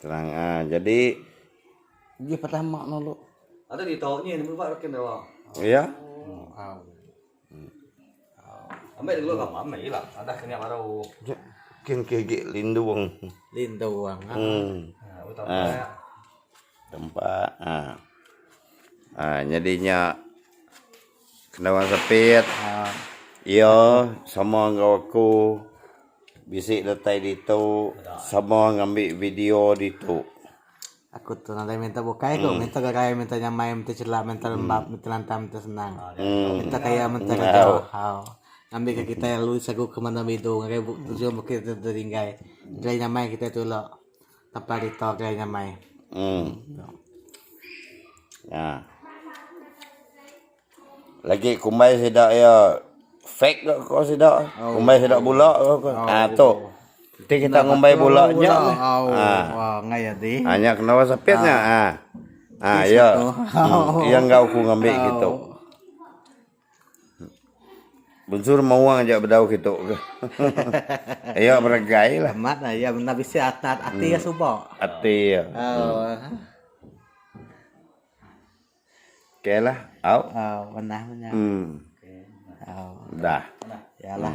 Terang ah jadi. Uji pertama nulu. Ada di tau ni ni buat rakin dah. Ya. Ambil dulu kan ambil lah. Ada kena baru. Kin ke gig lindung. Lindung. Hmm. Ha. Tempat. Ha. Ha, jadinya kena orang sepit. Ha. Iya, sama enggau aku. Bisi datai ditu sama ngambi video ditu. Aku tu nadai minta bukai ku, minta gagai, minta nyamai, minta chelap, minta lembap, minta lantang, minta senang. Minta kaya, minta raja. Hau. Ngambi ke kitai lalu sagu ke mandang bidu ngagai ujung bukit teringgai. Gerai nyamai kitai tu ila. Tapa rita gerai nyamai. Nya. Lagi kumbai sida iya fake ga ko sida. Kumbai sida bula ko. Ha tu. Enti kita ngumbai bula nya meh. Ha. Ha nya kena orang sapit nya. Ha. Ha iya. Iya enggau aku ngambi kitu. Bensur mawang aja bedau kitu ke. Iya beregai lah. Amat lah iya bendar bisi ati iya suba. Ati iya. Okay lah. Au. Au, manah meh nya. Hmm. Au. Dah. Ya lah.